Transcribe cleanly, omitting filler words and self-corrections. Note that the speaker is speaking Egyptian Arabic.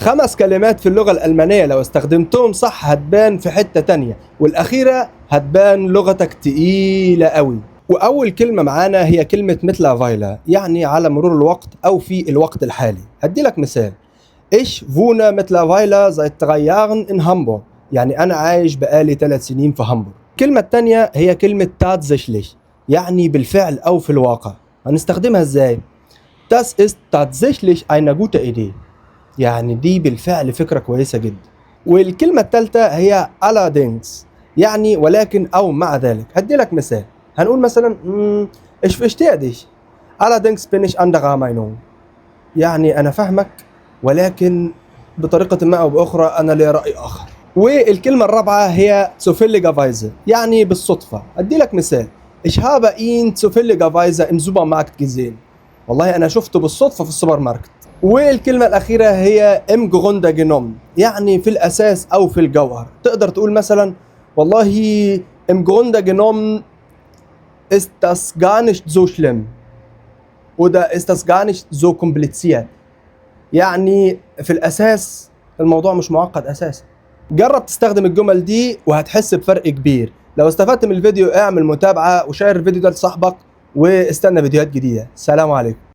خمس كلمات في اللغة الألمانية لو استخدمتهم صح هتبان في حتة تانية، والأخيرة هتبان لغتك تقيلة قوي. وأول كلمة معانا هي كلمة mittlerweile، يعني على مرور الوقت أو في الوقت الحالي. هدي لك مثال: Ich wohne mittlerweile seit 3 Jahren in Hamburg، يعني أنا عايش بقالي 3 سنين في هامبورغ. الكلمة التانية هي كلمة tatsächlich، يعني بالفعل أو في الواقع. هنستخدمها إزاي؟ Das ist tatsächlich eine gute Idee، يعني دي بالفعل فكرة كويسة جدا. والكلمة الثالثة هي allerdings، يعني ولكن أو مع ذلك. هدي لك مثال، هنقول مثلا: Ich verstehe dich، allerdings bin ich anderer Meinung، يعني أنا فاهمك ولكن بطريقة ما أو بأخرى أنا لي رأي آخر. والكلمة الرابعة هي zufälligerweise، يعني بالصدفة. أدي لك مثال: Ich habe ihn zufälligerweise im Supermarkt gesehen، والله أنا شفته بالصدفة في السوبر ماركت. والكلمة الأخيرة هي im Grunde genommen، يعني في الأساس أو في الجوهر. تقدر تقول مثلا: والله im Grunde genommen ist das gar nicht so schlimm oder ist das gar nicht so kompliziert، يعني في الأساس الموضوع مش معقد أساسا. جرب تستخدم الجمل دي وهتحس بفرق كبير. لو استفدت من الفيديو اعمل متابعة وشير الفيديو ده لصاحبك واستنى فيديوهات جديدة. سلام عليكم.